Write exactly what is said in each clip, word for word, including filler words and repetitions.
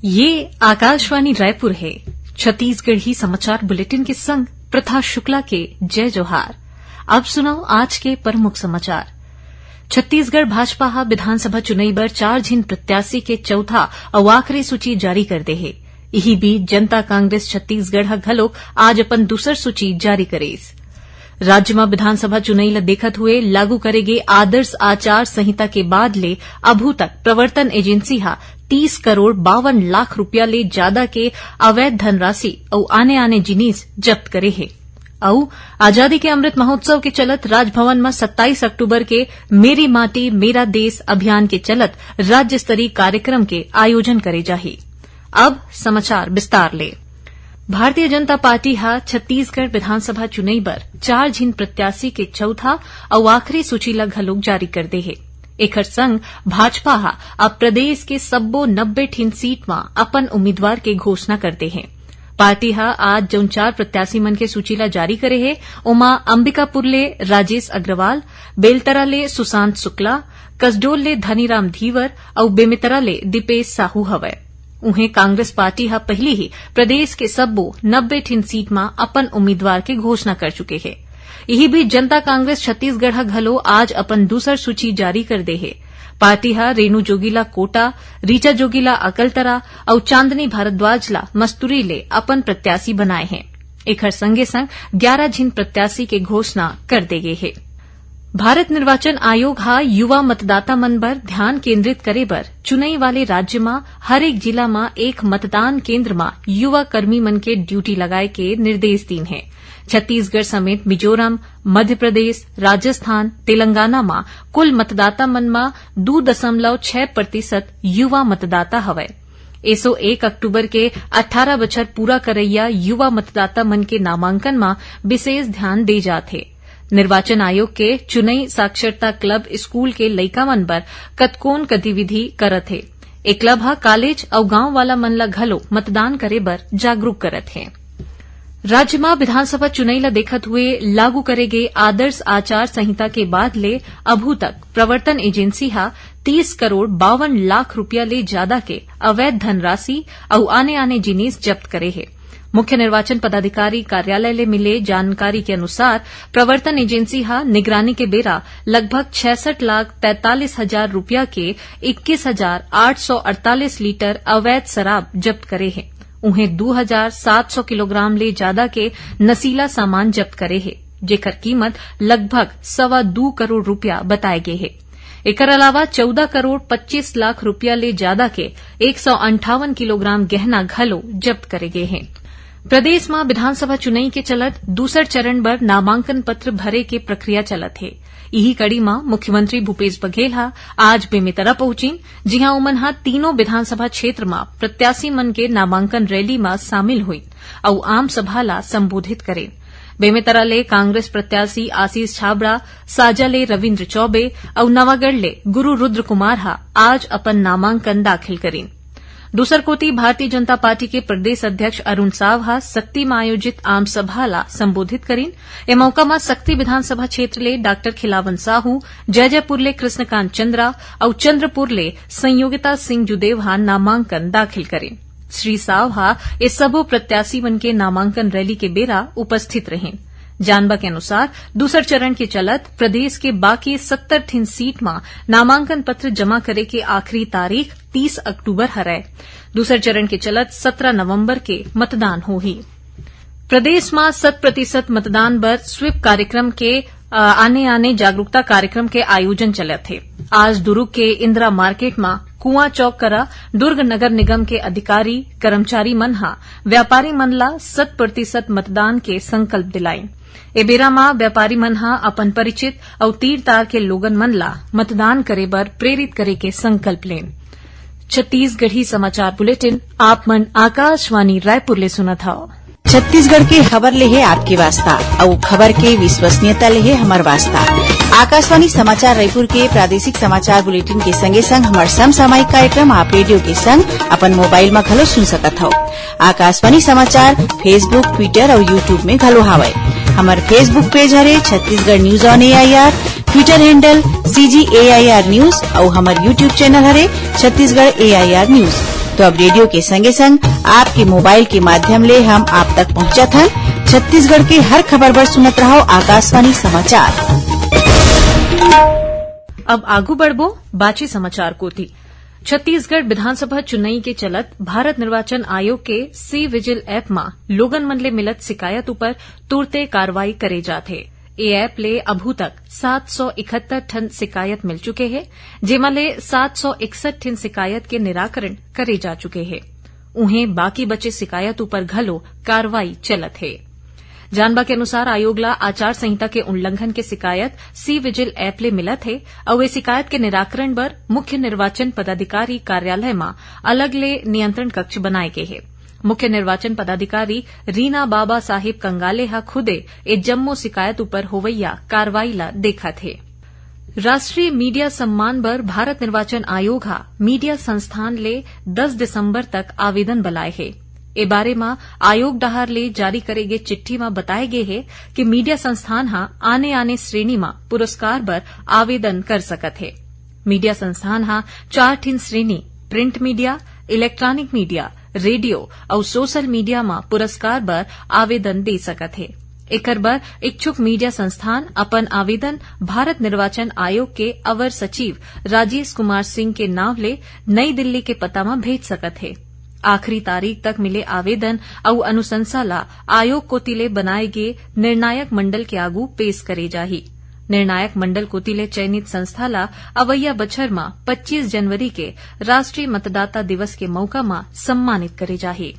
ये आकाशवाणी रायपुर हे। छत्तीसगढ़ी समाचार बुलेटिन के संग प्रथा शुक्ला के जय जोहार। अब सुनव आज के प्रमुख समाचार। छत्तीसगढ़ भाजपा ह विधानसभा चुनई बर चार झिन प्रत्याशी के चौथा अउ आखिरी सूची जारी कर दे हे। इही बीच जनता कांग्रेस छत्तीसगढ़ ह घलोक आज अपन दूसर सूची जारी करिस। राज्य म विधानसभा चुनई ल देखत हुए लागू करे गे आदर्श आचार संहिता के बाद ले अभू तक प्रवर्तन एजेंसी ह तीस करोड़ बावन लाख रुपया ले जादा के अवैध धनराशि अउ आने-आने जिनिस जब्त करे हे। अउ आजादी के अमृत महोत्सव के चलत राजभवन म सत्ताईस अक्टूबर के मेरी माटी मेरा देश अभियान के चलत राज्य स्तरीय कार्यक्रम के आयोजन करे जाही। अब समाचार विस्तार ले। भारतीय जनता पार्टी ह छत्तीसगढ़ विधानसभा चुनई बर चार झिन प्रत्याशी के चौथा अउ आखिरी सूची ल घलोक जारी कर दे हे। एखर संग भाजपा ह अब प्रदेश के सब्बो नब्बे ठिन सीट म अपन उम्मीदवार के घोषणा कर दे हे। पार्टी ह आज जउन चार प्रत्याशी मन के सूची ल जारी करे हे, ओमा अंबिकापुर ले राजेश अग्रवाल, बेलतरा ले सुशांत शुक्ला, कसडोल ले धनीराम धीवर अउ बेमेतरा ले दीपेश साहू हवय। उहें, कांग्रेस पार्टी ह पहिली ही प्रदेश के सब्बो नब्बे ठिन सीट म अपन उम्मीदवार के घोषणा कर चुके हे। इही बीच जनता कांग्रेस छत्तीसगढ़ ह घलो आज अपन दूसर सूची जारी कर दे हे। पार्टी ह रेणु जोगीला कोटा, रीचा जोगीला अकलतरा अउ चांदनी भारद्वाज ला मस्तुरी ले अपन प्रत्याशी बनाए हे। एखर संगे संग ग्यारा झिन प्रत्याशी के घोषणा कर दे गे हे। भारत निर्वाचन आयोग ह युवा मतदाता मन बर ध्यान केंद्रित करे बर चुनई वाले राज्य म हर एक जिला म एक मतदान केंद्र म युवा कर्मी मन के ड्यूटी लगाए के निर्देश दीन हे। छत्तीसगढ़ समेत मिजोरम, मध्य प्रदेश, राजस्थान, तेलंगाना म कुल मतदाता मन म दू दशमलव छह प्रतिशत युवा मतदाता हवय। एसो एक अक्टूबर के अट्ठारह बछर पूरा करइया युवा मतदाता मन के नामांकन म विशेष ध्यान दे जात हे। निर्वाचन आयोग के चुनई साक्षरता क्लब स्कूल के लइका मन बर कतकोन गतिविधि करत हे। ए क्लब ह कॉलेज अउ गांव वाला मन ल घलो मतदान करे बर जागरूक करत हे। राज्य म विधानसभा चुनई ल देखत हुए लागू करे गे आदर्श आचार संहिता के बाद ले अभू तक प्रवर्तन एजेंसी ह तीस करोड़ बावन लाख रुपया ले जादा के अवैध धनराशि अउ आने-आने जिनिस जब्त करे हे। मुख्य निर्वाचन पदाधिकारी कार्यालय ले मिले जानकारी के अनुसार, प्रवर्तन एजेंसी ह निगरानी के बेरा लगभग छियासठ लाख तैंतालीस हजार रुपया के इक्कीस हजार आठ सौ अड़तालीस लीटर अवैध शराब जब्त करे हे। उहें, दू हजार सात सौ किलोग्राम ले जादा के नशीला सामान जब्त करे हे, जेकर कीमत लगभग सवा दू करोड़ रुपया बताए गे हे। एकर अलावा चौदह करोड़ पच्चीस लाख रुपया ले जादा के एक सौ अंठावन किलोग्राम गहना घलो जब्त करे गे हे। प्रदेश म विधानसभा चुनई के चलत दूसर चरण बर नामांकन पत्र भरे के प्रक्रिया चलत हे। इही कड़ी म मुख्यमंत्री भूपेश बघेल ह आज बेमेतरा पहुंचिन, जिहां ओमन ह तीनों विधानसभा क्षेत्र म प्रत्याशी मन के नामांकन रैली म शामिल होइन अउ आम सभा ला संबोधित करेन। बेमेतरा ले कांग्रेस प्रत्याशी आशीष छाबड़ा, साजा ले रविंद्र चौबे अउ नवागढ़ ले गुरु रुद्र कुमार ह आज अपन नामांकन दाखिल करिन। दूसर कोति, भारतीय जनता पार्टी के प्रदेश अध्यक्ष अरुण साव ह सक्ती म आयोजित आम सभा ला संबोधित करिन। ए मौका म सक्ती विधानसभा क्षेत्र ले डॉक्टर खिलावन साहू, जैजैपुर ले कृष्णकांत चंद्रा अउ चंद्रपुर ले संयोगिता सिंह जुदेव ह नामांकन दाखिल करिन। श्री साव ह ए सबो प्रत्याशी मन के नामांकन रैली के बेरा उपस्थित रहिन। जानबा के अनुसार, दूसर चरण के चलत प्रदेश के बाकी सत्तर ठिन सीट म नामांकन पत्र जमा करे के आखिरी तारीख तीस अक्टूबर हरय। दूसर चरण के चलत सत्रह नवंबर के मतदान होही। प्रदेश म शत प्रतिशत मतदान बर स्वीप कार्यक्रम के, अ, आने-आने जागरूकता कार्यक्रम के आयोजन चलत हे। आज दुरूग के इंदिरा मार्केट म कुआं चौक करा दुर्ग नगर निगम के अधिकारी, कर्मचारी मन ह व्यापारी मन ला शत प्रतिशत मतदान के संकल्प दिलाइन। ए बेरा म व्यापारी मन ह अपन परिचित अउ तीर तार के लोगन मन ला मतदान करे बर प्रेरित करे के संकल्प लेन। छत्तीसगढ़ी समाचार बुलेटिन आप मन आकाशवाणी रायपुर ले सुनत हव। छत्तीसगढ़ के खबर ले हे आपके वास्ता, अउ खबर के विश्वसनीयता ले हे हमर वास्ता। आकाशवाणी समाचार रायपुर के प्रादेशिक समाचार बुलेटिन के संगे संग हमर समसामयिक कार्यक्रम आप रेडियो के संग अपन मोबाइल म घलो सुन सकत हव। आकाशवाणी समाचार Facebook, Twitter अउ YouTube में घलो हावय। हमर Facebook पेज हरे Chhattisgarh news on A I R, Twitter handle C G A I R news अउ हमर YouTube चैनल हरे Chhattisgarh A I R news. तो अब रेडियो के संगे संग आपके मोबाइल के माध्यम ले हम आप तक पहुंचत हन। छत्तीसगढ़ के हर खबर बर सुनत रहो आकाशवाणी समाचार। अब आगू बढ़बो बाचे समाचार कोति। छत्तीसगढ़ विधानसभा चुनई के चलत भारत निर्वाचन आयोग के सी विजिल ऐप म लोगन मन ले मिलत शिकायत ऊपर तुरते कार्रवाई करे जात हे। ए ऐप ले अभू तक सात सौ इकहत्तर ठन शिकायत मिल चुके हे, जेमा ले सात सौ इकसठ ठिन शिकायत के निराकरण करे जा चुके हे। उहें, बाकी बचे शिकायत ऊपर घलो कार्रवाई चलत हे। जानबा के अनुसार, आयोग ला आचार संहिता के उल्लंघन के शिकायत सी विजिल ऐप ले मिलत हे, अउ ए शिकायत के निराकरण बर मुख्य निर्वाचन पदाधिकारी कार्यालय म अलग ले नियंत्रण कक्ष बनाए गे हे। मुख्य निर्वाचन पदाधिकारी रीना बाबा साहिब कंगाले ह खुदे ए जम्मो शिकायत ऊपर होवइया कार्रवाई ला देखत हे। राष्ट्रीय मीडिया सम्मान बर भारत निर्वाचन आयोग ह मीडिया संस्थान ले दस दिसंबर तक आवेदन बलाए हे। ए बारे म आयोग डहार ले जारी करे गे चिट्ठी म बताए गे हे कि मीडिया संस्थान ह आने-आने श्रेणी म पुरस्कार बर आवेदन कर सकत हे। मीडिया संस्थान ह चार ठिन श्रेणी, print media, electronic media, radio अउ सोशल मीडिया म पुरस्कार बर आवेदन दे सकत हे। एकर बर इच्छुक मीडिया संस्थान अपन आवेदन भारत निर्वाचन आयोग के अवर सचिव राजेश कुमार सिंह के नांव ले नई दिल्ली के पता म भेज सकत हे। आखिरी तारीख तक मिले आवेदन अउ अनुशंसा ला आयोग कोति ले बनाए गे निर्णायक मंडल के आगू पेश करे जाही। निर्णायक मंडल कोति ले चयनित संस्था ला अवइया बछर म पच्चीस जनवरी के राष्ट्रीय मतदाता दिवस के मउका म सम्मानित करे जाही।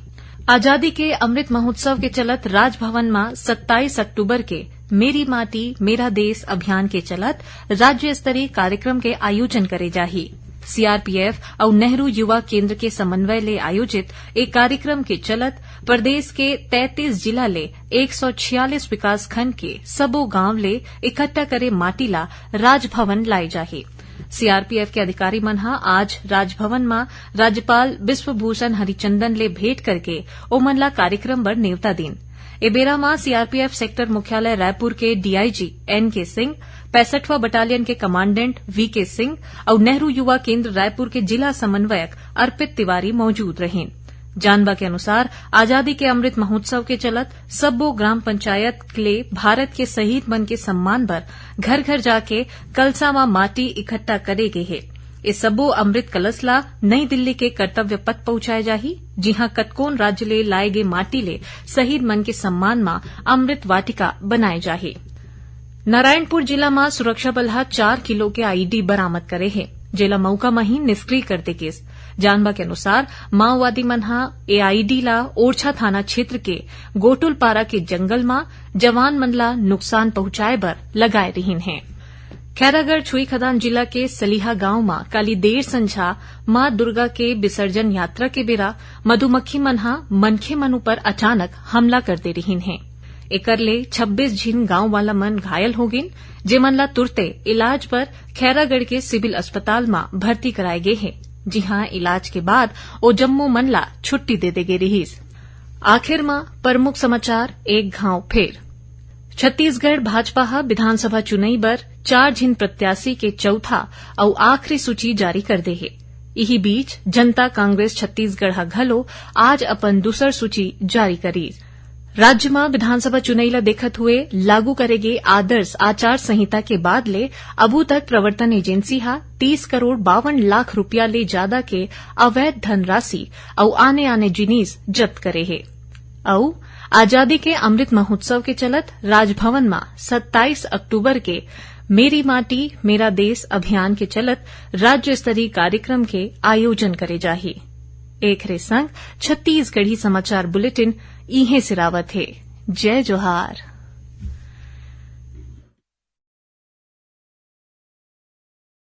आजादी के अमृत महोत्सव के चलत राजभवन म सत्ताईस अक्टूबर के मेरी माटी, मेरा देश अभियान के चलत राज्य स्तरीय कार्यक्रम के आयोजन करे जाही। सीआरपीएफ अउ नेहरू युवा केंद्र के समन्वय ले आयोजित ए कार्यक्रम के चलत प्रदेश के तैंतीस जिला ले एक सौ छियालीस विकासखंड के सबो गांव ले इकट्ठा करे माटी ला राजभवन लाए जाही। सीआरपीएफ के अधिकारी मन ह आज राजभवन म राज्यपाल विश्वभूषण हरिचंदन ले भेंट करके ओमन ला कार्यक्रम बर नेवता दीन। ए बेरा म सीआरपीएफ सेक्टर मुख्यालय रायपुर के डीआईजी एनके सिंह, पैंसठवां बटालियन के कमांडेंट वीके सिंह अउ नेहरू युवा केंद्र रायपुर के जिला समन्वयक अर्पित तिवारी मौजूद रहिन। जानबा के अनुसार, आजादी के अमृत महोत्सव के चलत सब्बो ग्राम पंचायत ले भारत के शहीद मन के सम्मान बर घर-घर जाके कलसा म माटी इकट्ठा करे गे हे। ए सब्बो अमृत कलश ला नई दिल्ली के कर्तव्य पथ पहुंचाए जाही, जिहां कतकोन राज्य ले लाए गे माटी ले शहीद मन के सम्मान म अमृत वाटिका बनाए जाही। नारायणपुर जिला म सुरक्षा बल ह चार किलो के आईईडी बरामद करे हे, जेला मउका म ही निष्क्रिय कर दे गिस। जानबा के अनुसार, माओवादी मन ह ए आईईडी ला ओरछा थाना क्षेत्र के गोटुलपारा के जंगल म जवान मन ला नुकसान पहुंचाए बर लगाए रिहिन हे। खैरागढ़ छुईखदान जिला के सलीहा गांव म काली देर संझा मां दुर्गा के विसर्जन यात्रा के बेरा मधुमक्खी मन ह मनखे मन ऊपर अचानक हमला कर दे रिहिन हे। एकर ले छब्बीस झिन गांव वाला मन घायल हो गिन, जेमन ला तुरते इलाज बर खैरागढ़ के सिविल अस्पताल म भर्ती कराए गे हे, जिहां इलाज के बाद ओ जम्मो मन ला छुट्टी दे दे गे रिहिस। आखिर म प्रमुख समाचार एक घांव फेर। छत्तीसगढ़ भाजपा ह विधानसभा चुनई बर चार झिन प्रत्याशी के चौथा अउ आखिरी सूची जारी कर दे हे। इही बीच, जनता कांग्रेस छत्तीसगढ़ ह घलो आज अपन दूसर सूची जारी करीस। राज्य म विधानसभा चुनई ल देखत हुए लागू करे गे आदर्श आचार संहिता के बाद ले अबू तक प्रवर्तन एजेंसी ह तीस करोड़ बावन लाख रुपया ले जादा के अवैध धनराशि अउ आने-आने जिनिस जब्त करे हे। अउ आजादी के अमृत महोत्सव के चलत राजभवन म सत्ताईस अक्टूबर के मेरी माटी, मेरा देश अभियान के चलत राज्य स्तरीय कार्यक्रम के आयोजन करे जाही। एखरे संग छत्तीसगढ़ी समाचार बुलेटिन इहें सिरावत हे। जय जोहार।